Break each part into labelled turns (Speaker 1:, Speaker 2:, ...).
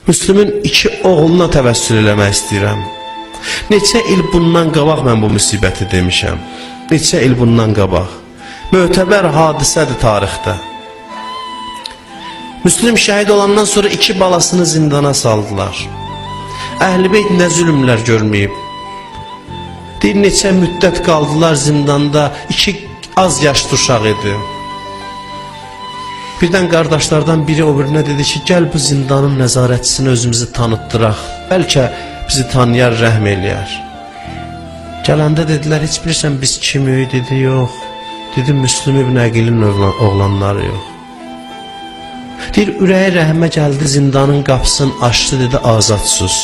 Speaker 1: Müslümün iki oğluna təvəssül eləmək istəyirəm. Neçə il bundan qabaq mən bu müsibəti demişəm. Neçə il bundan qabaq. Mötəbər hadisədir tarixdə. Müslüm şəhid olandan sonra iki balasını zindana saldılar. Əhl-i Beyt nə zülmlər görməyib. Deyir neçə müddət qaldılar zindanda. İki az yaşlı uşaq idi. Birdən qardaşlardan biri o birinə dedi ki, gəl bu zindanın nəzarətçisini özümüzü tanıtdıraq. Bəlkə bizi tanıyar, rəhm eləyər. Gələndə dedilər, heç bilirsən biz kimik? Dedi, yox. Dedi, Müslüm ibn Əqilin oğlanları yox. Deyir, ürəyi rəhmə gəldi, zindanın qapısını açdı, dedi, azadsız.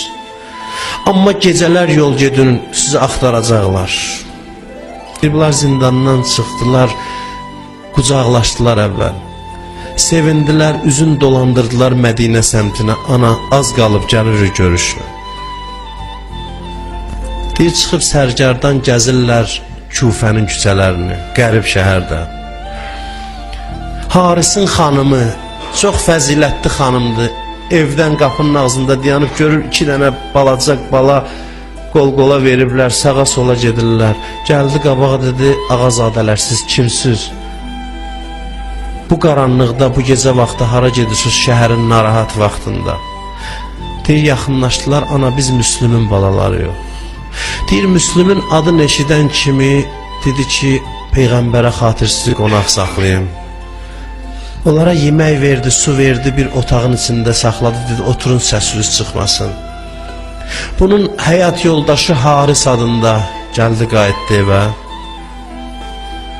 Speaker 1: Amma gecələr yol gedin, sizi axtaracaqlar. Deyir, bunlar zindandan çıxdılar, qucaqlaşdılar əvvəl. Sevindilər, üzün dolandırdılar Mədinə səmtinə. Ana, az qalıb gəlirik görüşlə. Deyir, çıxıb sərgardan gəzirlər Kufənin küçələrini, qərib şəhərdə. Harisin xanımı çox fəzilətli xanımdır. Evdən qapının ağzında dayanıb görür iki dənə balaca bala qol-qola veriblər, sağa sola gedirlər. Gəldi qabağa dedi, ağazadələr siz kimsiniz? Bu qaranlıqda, bu gecə vaxtı hara gedirsiniz şəhərin narahat vaxtında? Deyir, yaxınlaşdılar, ana biz Müslümün balaları yox. Deyir, Müslümün adını eşidən kimi dedi ki, Peyğəmbərə xatir sizi qonaq saxlayım. Onlara yemək verdi, su verdi, bir otağın içində saxladı, dedi, oturun səsiniz çıxmasın. Bunun həyat yoldaşı Haris adında gəldi, qayıtdı evə.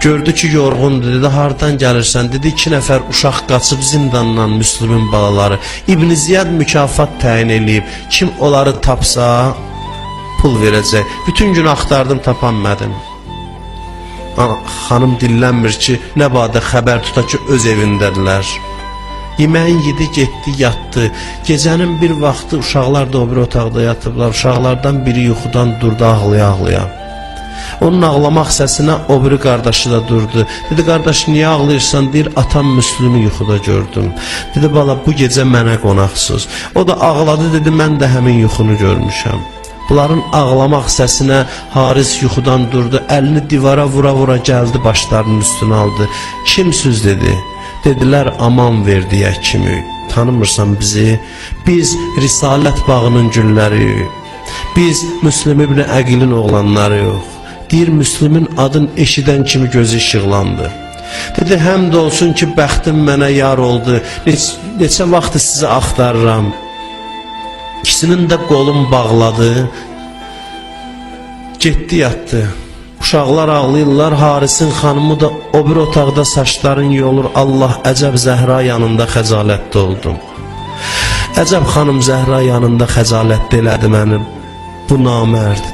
Speaker 1: Gördü ki, yorğundur, dedi, hardan gəlirsən? Dedi, iki nəfər uşaq qaçıb zindandan, Müslümün balaları. İbn Ziyad mükafat təyin eləyib. Kim onları tapsa, pul verəcək. Bütün gün axtardım, tapanmadım. Xanım dillənmir ki, nə badə xəbər tuta ki, öz evindədirlər. Yeməyin yedi, getdi, yatdı. Gecənin bir vaxtı uşaqlar da o bir otaqda yatıblar. Uşaqlardan biri yuxudan durdu ağlaya-ağlaya. Onun ağlamaq səsinə o biri qardaşı da durdu. Dedi, qardaş, niyə ağlayırsan? Deyir, atam Müslümü yuxuda gördüm. Dedi, bala, bu gecə mənə qonaqsız. O da ağladı, dedi, mən də həmin yuxunu görmüşəm. Bunların ağlamaq səsinə Haris yuxudan durdu. Əlini divara vura-vura gəldi, başlarının üstünə aldı. Kimsüz dedi. Dedilər, aman ver deyək kimi. Tanımırsan bizi? Biz Risalət bağının gülləriyik. Biz Müslüm ibn Əqilin oğlanları yox. Deyir, Müslümün adını eşidən kimi gözü işıqlandı. Dedi, həmd olsun ki, bəxtim mənə yar oldu. Neçə vaxtı sizi axtarıram. İkisinin də qolun bağladı. Getdi, yatdı. Uşaqlar ağlayırlar. Harisin xanımı da o bir otaqda saçların yolur. Allah, əcəb Zəhra yanında xəcalətli oldum. Əcəb xanım Zəhra yanında xəcalətli elədi məni. Bu namərd.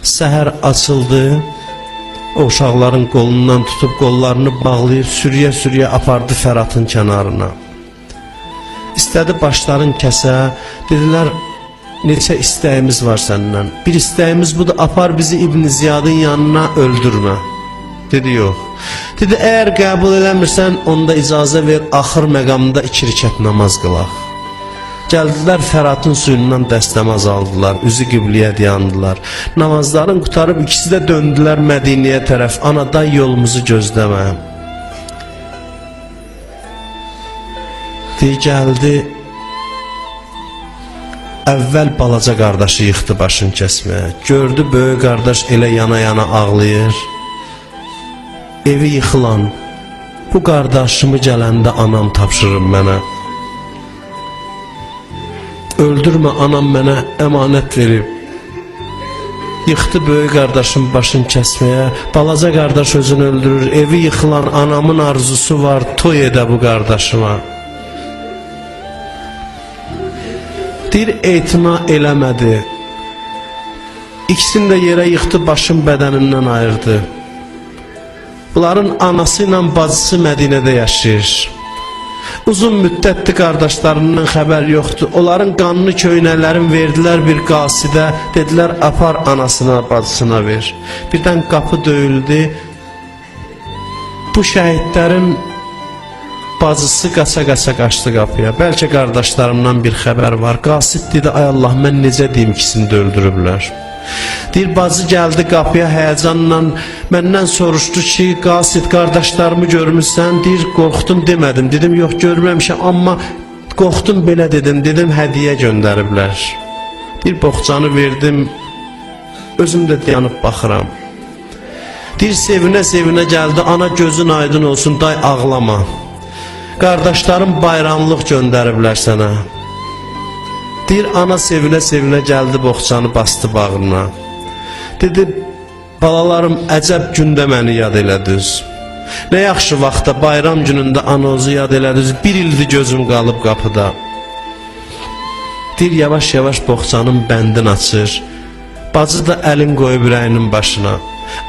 Speaker 1: Səhər açıldı. O uşaqların qolundan tutub qollarını bağlayıb sürüyə-sürüyə apardı Fəratın kənarına. İstədi başların kəsə. Dedilər, neçə istəyimiz var səndən. Bir istəyimiz budur, apar bizi İbn Ziyadın yanına, öldürmə. Dedi, yox. Dedi, əgər qəbul eləmirsən, onda icazə ver, axır məqamda 2 rükət namaz qılaq. Gəldilər Fəratın suyundan dəstəmaz aldılar, üzü qibliyə dayandılar. Namazların qurtarıb ikisi də döndülər Mədinəyə tərəf. Ana, day yolumuzu gözləmə. Deyir, gəldi, əvvəl balaca qardaşı yıxdı başını kəsməyə. Gördü, böyük qardaş elə yana-yana ağlayır. Evi yıxılan, bu qardaşımı gələndə anam tapşırır mənə. Öldürmə, anam mənə əmanət verib. Yıxdı böyük qardaşın başını kəsməyə. Balaca qardaş özünü öldürür. Evi yıxılan, anamın arzusu var, toy edə bu qardaşıma. Deyir, etina eləmədi. İkisini də yerə yıxdı, başın bədənindən ayırdı. Bunların anası ilə bacısı Mədinədə yaşayır. Uzun müddətdir qardaşlarından xəbər yoxdur. Onların qanlı köynəklərini verdilər bir qasidə. Dedilər, apar anasına, bacısına ver. Birdən qapı döyüldü. Bu şəhidlərin Bacısı qaça-qaça qaçdı qapıya. Bəlkə qardaşlarımdan bir xəbər var. Qasid dedi, ay Allah, mən necə deyim ikisini də öldürüblər. Deyir, bacı gəldi qapıya həyəcanla məndən soruşdu ki, Qasid qardaşlarımı görmüsən? Deyir, qorxdum demədim. Dedim, yox görməmişəm, amma qorxdum belə dedim. Dedim, hədiyyə göndəriblər. Deyir, boğçanı verdim. Özüm də dayanıb baxıram. Deyir, sevinə-sevinə gəldi. Ana gözün aydın olsun, day ağlama. Qardaşlarım bayramlıq göndəriblər sənə. Deyir, ana sevinə-sevinə gəldi, boğçanı bastı bağrına. Dedi, balalarım əcəb gündə məni yad elədiniz. Nə yaxşı vaxtda bayram günündə anozu yad elədiniz. Bir ildir gözüm qalıb qapıda. Deyir, yavaş-yavaş boğçanın bəndini açır. Bacı da əlin qoyub ürəyinin başına.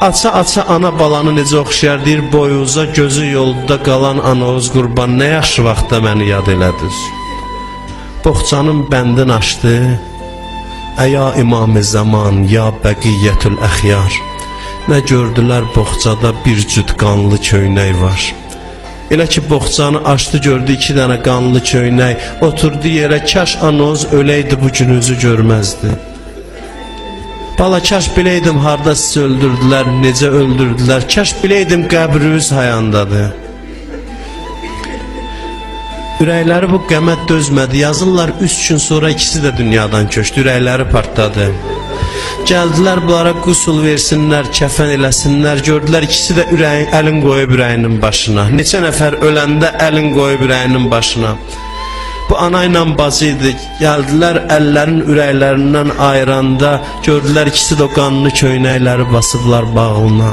Speaker 1: Aça-aça ana balanı necə oxşayar, deyir, boyuza gözü yolda qalan Anoz qurban, nə yaxşı vaxtda məni yad elədiniz. Boğçanın bəndini açdı. Əya imam zaman, ya bəqiyyətül əxyar. Nə gördülər boğçada bir cüt qanlı köynək var. Elə ki boğçanı açdı, gördü iki dənə qanlı köynək. Oturdu yerə, kaş Anoz öləydi bu gününüzü görməzdi. Bala kaş biləydim harda sizi öldürdülər, necə öldürdülər. Kaş biləydim qəbriniz hayandadır. Ürəkləri bu qəmə dözmədi. Yazırlar 3 gün sonra ikisi də dünyadan köçdü. Ürəkləri partladı. Gəldilər bunlara qusul versinlər, kəfən eləsinlər. Gördülər ikisi də ürəyin, əlin qoyub ürəyinin başına. Neçə nəfər öləndə əlin qoyub ürəyinin başına. Bu ana ilə bacı idi. Gəldilər əllərin ürəklərindən ayıranda gördülər ikisi də o qanlı köynəkləri basıblar bağrına.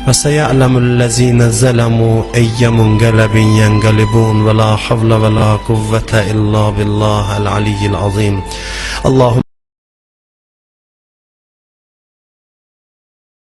Speaker 1: Və seya'lemu'l-lezine zalemu eyye munqalabin yenqalibun və la havle və la quvvete illa billahil aliyyil azim. Allahumma